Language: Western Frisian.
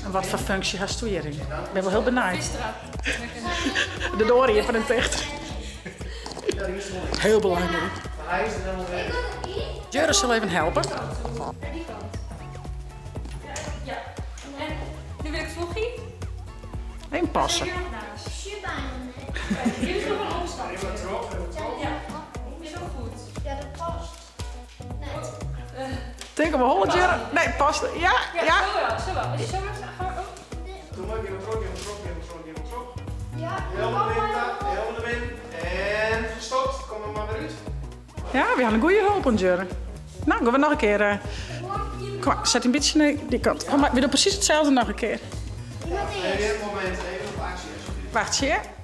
En wat foar funksje hasto hjiryn? Ik bin wol hiel benijd. De doar iepen en ticht. Heel belangrijk. Jurre sil even helpe. Even passe. Tink om 'e holle, Jurre. Nee, past. Ja, ja. Ja, wy ha in goede hulp oan Jurre. No, gean we noch in kear. Eh, kom mar, set in bytsje nei dy kant. Kom mar, we dogge presys itselde noch in kear. Wachtsje, hear.